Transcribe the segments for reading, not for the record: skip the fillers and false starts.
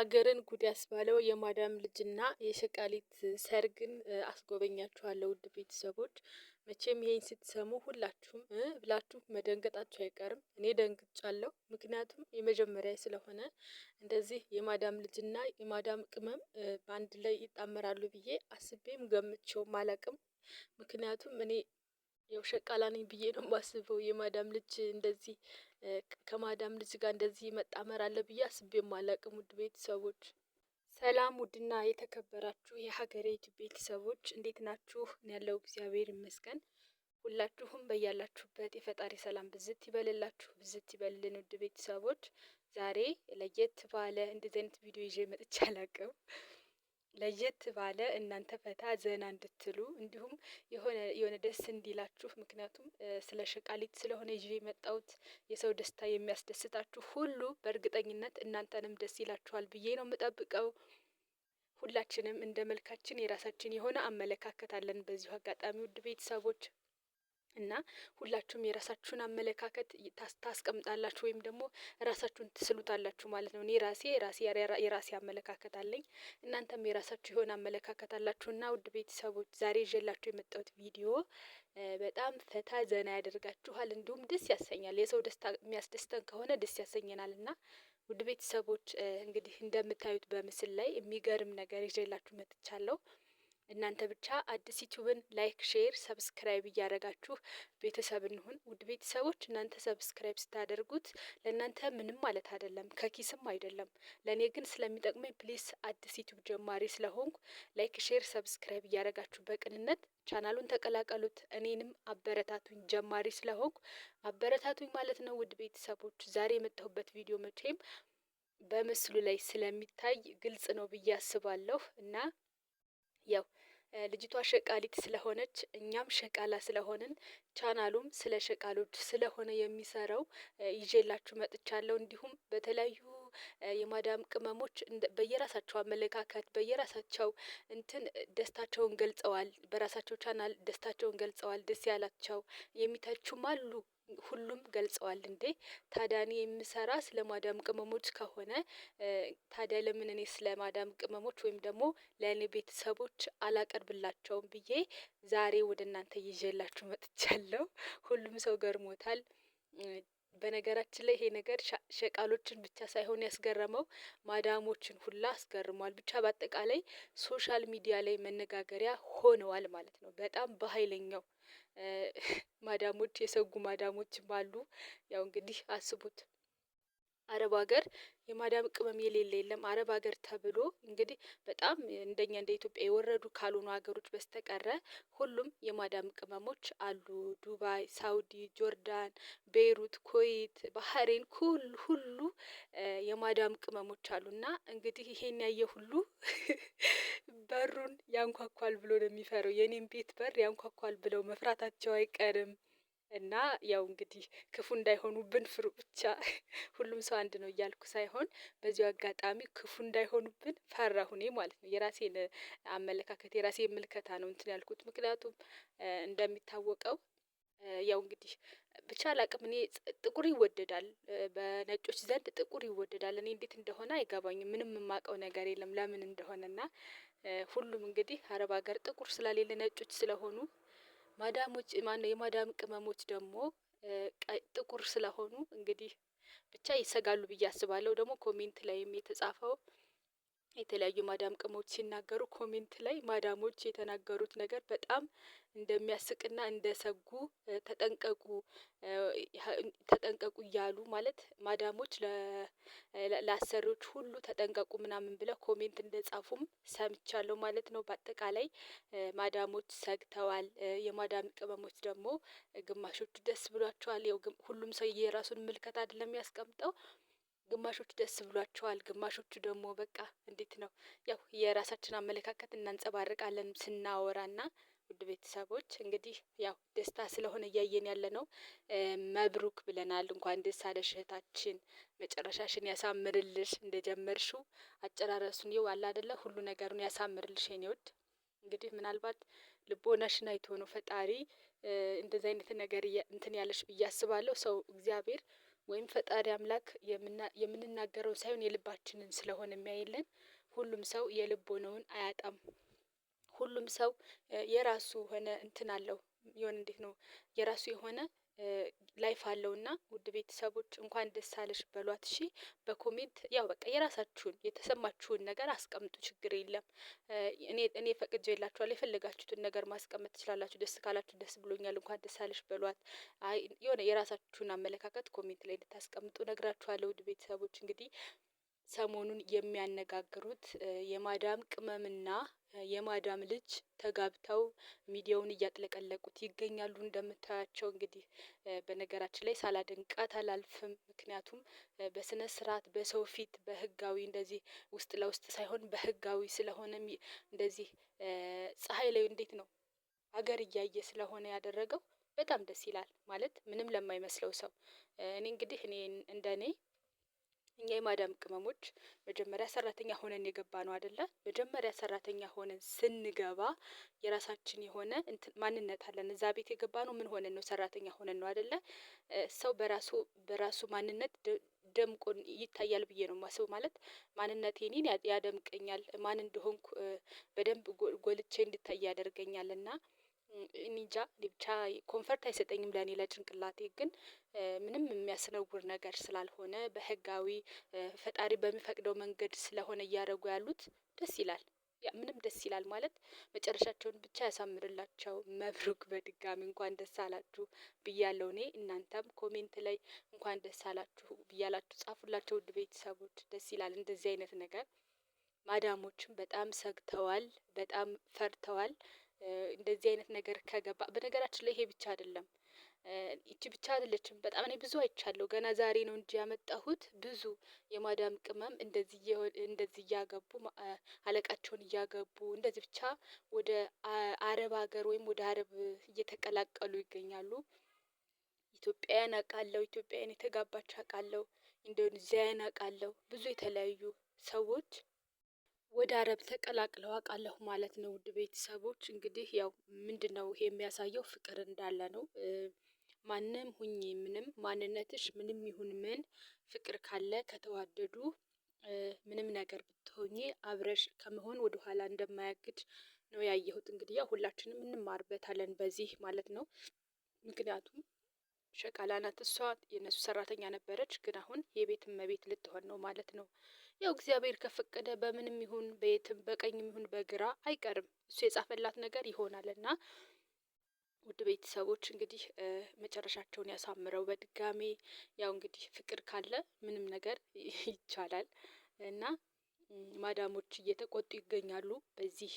ሀገርን ጉድ ያስባለው የማዳም ልጅና የሸቃሊት ሰርግን አስጎበኛችኋለሁ። ውድ ቤተሰቦች መቼም ይሄን ስትሰሙ ሁላችሁም ብላችሁ መደንገጣችሁ አይቀርም። እኔ ደንግጫለሁ። ምክንያቱም የመጀመሪያ ስለሆነ እንደዚህ የማዳም ልጅና የማዳም ቅመም በአንድ ላይ ይጣመራሉ ብዬ አስቤም ገምቼውም አላቅም። ምክንያቱም እኔ ያው ሸቃላ ነኝ ብዬ ነው የማስበው። የማዳም ልጅ እንደዚህ ከማዳም ልጅ ጋር እንደዚህ መጣመር አለ ብዬ አስቤም አላቅም። ውድ ቤተሰቦች ሰላም፣ ውድና የተከበራችሁ የሀገሬ ቤተሰቦች እንዴት ናችሁ? ያለው እግዚአብሔር ይመስገን። ሁላችሁም በያላችሁበት የፈጣሪ ሰላም ብዝት ይበልላችሁ፣ ብዝት ይበልልን። ውድ ቤተሰቦች ዛሬ ለየት ባለ እንደዚህ አይነት ቪዲዮ ይዤ መጥቼ አላቅም። ለየት ባለ እናንተ ፈታ ዘና እንድትሉ እንዲሁም የሆነ የሆነ ደስ እንዲላችሁ፣ ምክንያቱም ስለ ሸቃሊት ስለሆነ ይዤ የመጣሁት የሰው ደስታ የሚያስደስታችሁ ሁሉ በእርግጠኝነት እናንተንም ደስ ይላችኋል ብዬ ነው የምጠብቀው። ሁላችንም እንደ መልካችን የራሳችን የሆነ አመለካከት አለን። በዚሁ አጋጣሚ ውድ ቤተሰቦች እና ሁላችሁም የራሳችሁን አመለካከት ታስቀምጣላችሁ ወይም ደግሞ ራሳችሁን ትስሉታላችሁ ማለት ነው። እኔ ራሴ ራሴ የራሴ አመለካከት አለኝ፣ እናንተም የራሳችሁ የሆነ አመለካከት አላችሁና ውድ ቤተሰቦች ዛሬ ይዤላችሁ የመጣሁት ቪዲዮ በጣም ፈታ ዘና ያደርጋችኋል፣ እንዲሁም ደስ ያሰኛል። የሰው ደስታ የሚያስደስተን ከሆነ ደስ ያሰኘናል እና ውድ ቤተሰቦች እንግዲህ እንደምታዩት በምስል ላይ የሚገርም ነገር ይዤላችሁ መጥቻለሁ። እናንተ ብቻ አዲስ ዩቲዩብን like፣ share፣ subscribe እያደረጋችሁ ቤተሰብ እንሁን። ውድ ቤተሰቦች እናንተ subscribe ስታደርጉት ለእናንተ ምንም ማለት አይደለም፣ ከኪስም አይደለም። ለእኔ ግን ስለሚጠቅመኝ please አዲስ ዩቲዩብ ጀማሪ ስለሆንኩ like፣ share፣ subscribe እያደረጋችሁ በቅንነት ቻናሉን ተቀላቀሉት። እኔንም አበረታቱኝ፣ ጀማሪ ስለሆንኩ አበረታቱኝ ማለት ነው። ውድ ቤተሰቦች ዛሬ የመጣሁበት ቪዲዮ መቼም በምስሉ ላይ ስለሚታይ ግልጽ ነው ብዬ አስባለሁ እና ያው ልጅቷ ሸቃሊት ስለሆነች እኛም ሸቃላ ስለሆንን ቻናሉም ስለ ሸቃሎች ስለሆነ የሚሰራው ይዤላችሁ መጥቻለሁ። እንዲሁም በተለያዩ የማዳም ቅመሞች በየራሳቸው አመለካከት በየራሳቸው እንትን ደስታቸውን ገልጸዋል። በራሳቸው ቻናል ደስታቸውን ገልጸዋል። ደስ ያላቸው የሚተቹም አሉ። ሁሉም ገልጸዋል። እንዴ ታዲያ እኔ የምሰራ ስለ ማዳም ቅመሞች ከሆነ ታዲያ ለምን እኔ ስለ ማዳም ቅመሞች ወይም ደግሞ ለእኔ ቤተሰቦች አላቀርብላቸውም ብዬ ዛሬ ወደ እናንተ ይዤላችሁ መጥቻለሁ። ሁሉም ሰው ገርሞታል። በነገራችን ላይ ይሄ ነገር ሸቃሎችን ብቻ ሳይሆን ያስገረመው ማዳሞችን ሁላ አስገርሟል። ብቻ በአጠቃላይ social media ላይ መነጋገሪያ ሆነዋል ማለት ነው። በጣም በኃይለኛው ማዳሞች የሰጉ ማዳሞችም አሉ። ያው እንግዲህ አስቡት አረብ ሀገር የማዳም ቅመም የሌለ የለም። አረብ ሀገር ተብሎ እንግዲህ በጣም እንደኛ እንደ ኢትዮጵያ የወረዱ ካልሆኑ ሀገሮች በስተቀረ ሁሉም የማዳም ቅመሞች አሉ። ዱባይ፣ ሳውዲ፣ ጆርዳን፣ ቤይሩት፣ ኩዌት፣ ባህሬን ሁሉ የማዳም ቅመሞች አሉ። እና እንግዲህ ይሄን ያየ ሁሉ በሩን ያንኳኳል ብሎ ነው የሚፈራው። የኔም ቤት በር ያንኳኳል ብለው መፍራታቸው አይቀርም። እና ያው እንግዲህ ክፉ እንዳይሆኑብን ፍሩ ብቻ። ሁሉም ሰው አንድ ነው እያልኩ ሳይሆን በዚሁ አጋጣሚ ክፉ እንዳይሆኑብን ፈራሁ እኔ ማለት ነው። የራሴን አመለካከት የራሴን ምልከታ ነው እንትን ያልኩት። ምክንያቱም እንደሚታወቀው ያው እንግዲህ ብቻ አላቅም እኔ ጥቁር ይወደዳል፣ በነጮች ዘንድ ጥቁር ይወደዳል። እኔ እንዴት እንደሆነ አይገባኝም። ምንም የማውቀው ነገር የለም ለምን እንደሆነ እና ሁሉም እንግዲህ አረብ ሀገር ጥቁር ስለሌለ ነጮች ስለሆኑ ማዳሞች ማነው የማዳም ቅመሞች ደግሞ ጥቁር ስለሆኑ እንግዲህ ብቻ ይሰጋሉ ብዬ አስባለሁ። ደግሞ comment ላይም የተጻፈው የተለያዩ ማዳም ቅመሞች ሲናገሩ comment ላይ ማዳሞች የተናገሩት ነገር በጣም እንደሚያስቅና እንደሰጉ ተጠንቀቁ ተጠንቀቁ እያሉ ማለት ማዳሞች ለአሰሪዎች ሁሉ ተጠንቀቁ ምናምን ብለው comment እንደጻፉም ሰምቻለሁ ማለት ነው። በአጠቃላይ ማዳሞች ሰግተዋል። የማዳም ቅመሞች ደግሞ ግማሾቹ ደስ ብሏቸዋል። ያው ሁሉም ሰው የራሱን ምልከታ አይደለም የሚያስቀምጠው። ግማሾቹ ደስ ብሏቸዋል፣ ግማሾቹ ደግሞ በቃ እንዴት ነው ያው የራሳችን አመለካከት እናንጸባርቃለን ስናወራና ውድ ቤተሰቦች እንግዲህ ያው ደስታ ስለሆነ እያየን ያለ ነው። መብሩክ ብለናል። እንኳን ደስ አለሽ እህታችን፣ መጨረሻሽን ያሳምርልሽ። እንደጀመርሽው አጨራረሱን ይው አለ አይደለ ሁሉ ነገሩን ያሳምርልሽ የኔ ውድ። እንግዲህ ምናልባት ልቦናሽን አይቶ ነው ፈጣሪ እንደዚህ አይነት ነገር እንትን ያለሽ ብዬ አስባለሁ። ሰው እግዚአብሔር ወይም ፈጣሪ አምላክ የምንናገረው ሳይሆን የልባችንን ስለሆነ የሚያይልን ሁሉም ሰው የልቦናውን አያጣም። ሁሉም ሰው የራሱ የሆነ እንትን አለው፣ የሆነ እንዴት ነው፣ የራሱ የሆነ life አለውና ውድ ቤተሰቦች እንኳን ደስ አለሽ በሏት። እሺ በ comment ያው በቃ የራሳችሁን የተሰማችሁን ነገር አስቀምጡ፣ ችግር የለም። እኔ ፈቅጄላችኋለሁ። የፈለጋችሁትን ነገር ማስቀመጥ ትችላላችሁ። ደስ ካላችሁ ደስ ብሎኛል እንኳን ደስ አለሽ በሏት። አይ የሆነ የራሳችሁን አመለካከት comment ላይ እንድታስቀምጡ ነግራችኋለሁ። ውድ ቤተሰቦች እንግዲህ ሰሞኑን የሚያነጋግሩት የማዳም ቅመምና የማዳም ልጅ ተጋብተው ሚዲያውን እያጥለቀለቁት ይገኛሉ። እንደምታያቸው እንግዲህ በነገራችን ላይ ሳላደንቃት አላልፍም። ምክንያቱም በስነ ስርዓት በሰው ፊት በህጋዊ እንደዚህ ውስጥ ለውስጥ ሳይሆን በህጋዊ ስለሆነ እንደዚህ ፀሐይ ላይ እንዴት ነው ሀገር እያየ ስለሆነ ያደረገው በጣም ደስ ይላል። ማለት ምንም ለማይመስለው ሰው እኔ እንግዲህ እኔ እንደኔ እኛ የማዳም ቅመሞች መጀመሪያ ሰራተኛ ሆነን የገባ ነው አደለ? መጀመሪያ ሰራተኛ ሆነን ስንገባ የራሳችን የሆነ ማንነት አለን። እዛ ቤት የገባነው ምን ሆነን ነው? ሰራተኛ ሆነን ነው አደለ? ሰው በራሱ በራሱ ማንነት ደምቆ ይታያል ብዬ ነው የማስበው። ማለት ማንነቴ እኔን ያደምቀኛል፣ ማን እንደሆንኩ በደንብ ጎልቼ እንድታይ ያደርገኛል። እና እኔ እንጃ ብቻ comfort አይሰጠኝም ለእኔ ለጭንቅላቴ፣ ግን ምንም የሚያስነውር ነገር ስላልሆነ በህጋዊ ፈጣሪ በሚፈቅደው መንገድ ስለሆነ እያደረጉ ያሉት ደስ ይላል። ምንም ደስ ይላል ማለት መጨረሻቸውን ብቻ ያሳምርላቸው። مبروك በድጋሚ እንኳን ደስ አላችሁ ብያለሁ እኔ። እናንተም comment ላይ እንኳን ደስ አላችሁ ብያላችሁ ጻፉላቸው። ውድ ቤተሰቦች ደስ ይላል እንደዚህ አይነት ነገር። ማዳሞችም በጣም ሰግተዋል፣ በጣም ፈርተዋል። እንደዚህ አይነት ነገር ከገባ በነገራችን ላይ ይሄ ብቻ አይደለም፣ ይቺ ብቻ አይደለችም። በጣም እኔ ብዙ አይቻለሁ። ገና ዛሬ ነው እንጂ ያመጣሁት ብዙ የማዳም ቅመም እንደዚህ እንደዚህ እያገቡ፣ አለቃቸውን እያገቡ እንደዚህ ብቻ ወደ አረብ ሀገር ወይም ወደ አረብ እየተቀላቀሉ ይገኛሉ። ኢትዮጵያውያን አውቃለሁ፣ ኢትዮጵያውያን የተጋባች አውቃለሁ፣ ኢንዶኔዥያውያን አውቃለሁ። ብዙ የተለያዩ ሰዎች ወደ አረብ ተቀላቅለው አውቃለሁ ማለት ነው። ውድ ቤተሰቦች እንግዲህ ያው ምንድነው ይሄ የሚያሳየው ፍቅር እንዳለ ነው። ማንም ሁኚ ምንም፣ ማንነትሽ ምንም ይሁን ምን፣ ፍቅር ካለ ከተዋደዱ ምንም ነገር ብትሆኚ አብረሽ ከመሆን ወደ ኋላ እንደማያግድ ነው ያየሁት። እንግዲህ ያው ሁላችንም እንማርበታለን በዚህ ማለት ነው። ምክንያቱም ሸቃላ ናት እሷ፣ የእነሱ ሰራተኛ ነበረች፣ ግን አሁን የቤት እመቤት ልትሆን ነው ማለት ነው። ያው እግዚአብሔር ከፈቀደ በምንም ይሁን በየትም በቀኝም ይሁን በግራ አይቀርም፣ እሱ የጻፈላት ነገር ይሆናል። እና ውድ ቤተሰቦች እንግዲህ መጨረሻቸውን ያሳምረው። በድጋሜ ያው እንግዲህ ፍቅር ካለ ምንም ነገር ይቻላል እና ማዳሞች እየተቆጡ ይገኛሉ። በዚህ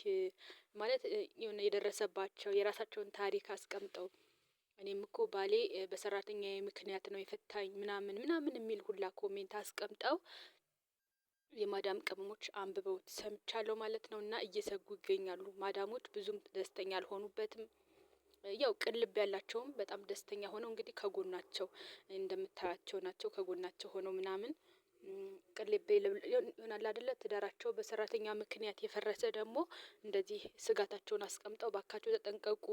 ማለት የሆነ የደረሰባቸው የራሳቸውን ታሪክ አስቀምጠው እኔም እኮ ባሌ በሰራተኛዬ ምክንያት ነው የፈታኝ ምናምን ምናምን የሚል ሁላ comment አስቀምጠው የማዳም ቅመሞች አንብበውት ሰምቻለሁ ማለት ነው። እና እየሰጉ ይገኛሉ። ማዳሞች ብዙም ደስተኛ አልሆኑበትም። ያው ቅን ልብ ያላቸውም በጣም ደስተኛ ሆነው እንግዲህ ከጎናቸው እንደምታያቸው ናቸው። ከጎናቸው ሆነው ምናምን ቅልብ ይሆናል አይደለ? ትዳራቸው በሰራተኛ ምክንያት የፈረሰ ደግሞ እንደዚህ ስጋታቸውን አስቀምጠው ባካችሁ ተጠንቀቁ፣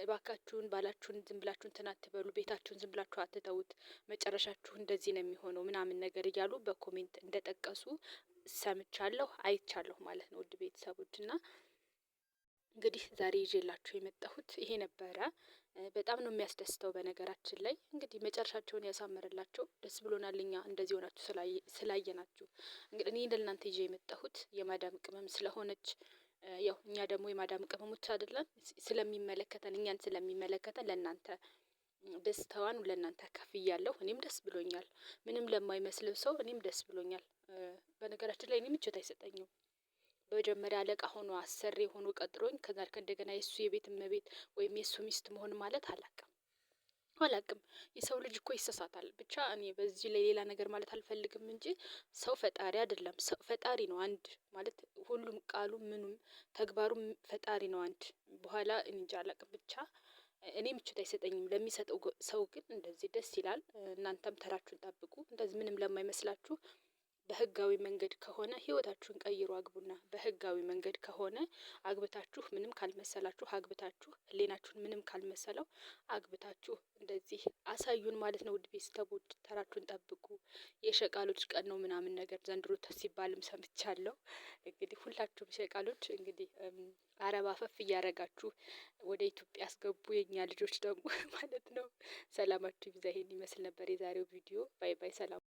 ባካችሁን ባላችሁን ዝም ብላችሁ እንትን አትበሉ፣ ቤታችሁን ዝም ብላችሁ አትተዉት፣ መጨረሻችሁ እንደዚህ ነው የሚሆነው ምናምን ነገር እያሉ በ comment እንደጠቀሱ ሰምቻለሁ፣ አይቻለሁ ማለት ነው። ውድ ቤተሰቦች እና እንግዲህ ዛሬ ይዤላችሁ የመጣሁት ይሄ ነበረ። በጣም ነው የሚያስደስተው። በነገራችን ላይ እንግዲህ መጨረሻቸውን ያሳምርላቸው። ደስ ብሎናል እኛ እንደዚህ ሆናችሁ ስላየናችሁ። እንግዲህ እኔ ለእናንተ ይዤ የመጣሁት የማዳም ቅመም ስለሆነች፣ ያው እኛ ደግሞ የማዳም ቅመሞች አይደለን፣ ስለሚመለከተን፣ እኛን ስለሚመለከተን ለእናንተ ደስታዋን ለእናንተ አካፍያለሁ። እኔም ደስ ብሎኛል። ምንም ለማይመስልም ሰው እኔም ደስ ብሎኛል። በነገራችን ላይ እኔ ምቾት አይሰጠኝም። መጀመሪያ አለቃ ሆኖ አሰሪ ሆኖ ቀጥሮኝ ከዛ ከእንደገና የእሱ የቤት እመቤት ወይም የእሱ ሚስት መሆን ማለት አላቅም አላቅም። የሰው ልጅ እኮ ይሳሳታል። ብቻ እኔ በዚህ ላይ ሌላ ነገር ማለት አልፈልግም እንጂ ሰው ፈጣሪ አይደለም። ሰው ፈጣሪ ነው አንድ ማለት ሁሉም ቃሉ ምኑም ተግባሩም ፈጣሪ ነው አንድ። በኋላ እንጃ አላቅም፣ ብቻ እኔ ምቾት አይሰጠኝም። ለሚሰጠው ሰው ግን እንደዚህ ደስ ይላል። እናንተም ተራችሁን ጠብቁ። እንደዚህ ምንም ለማይመስላችሁ በህጋዊ መንገድ ከሆነ ህይወታችሁን ቀይሩ አግቡና። በህጋዊ መንገድ ከሆነ አግብታችሁ ምንም ካልመሰላችሁ አግብታችሁ ህሊናችሁን ምንም ካልመሰለው አግብታችሁ እንደዚህ አሳዩን ማለት ነው። ውድ ቤተሰቦች ተራችሁን ጠብቁ። የሸቃሎች ቀን ነው ምናምን ነገር ዘንድሮ ሲባልም ሰምቻለሁ። እንግዲህ ሁላችሁም ሸቃሎች እንግዲህ አረብ አፈፍ እያረጋችሁ ወደ ኢትዮጵያ አስገቡ የኛ ልጆች ደግሞ ማለት ነው። ሰላማችሁ ይብዛ። ይሄን ይመስል ነበር የዛሬው ቪዲዮ። Bye bye። ሰላም።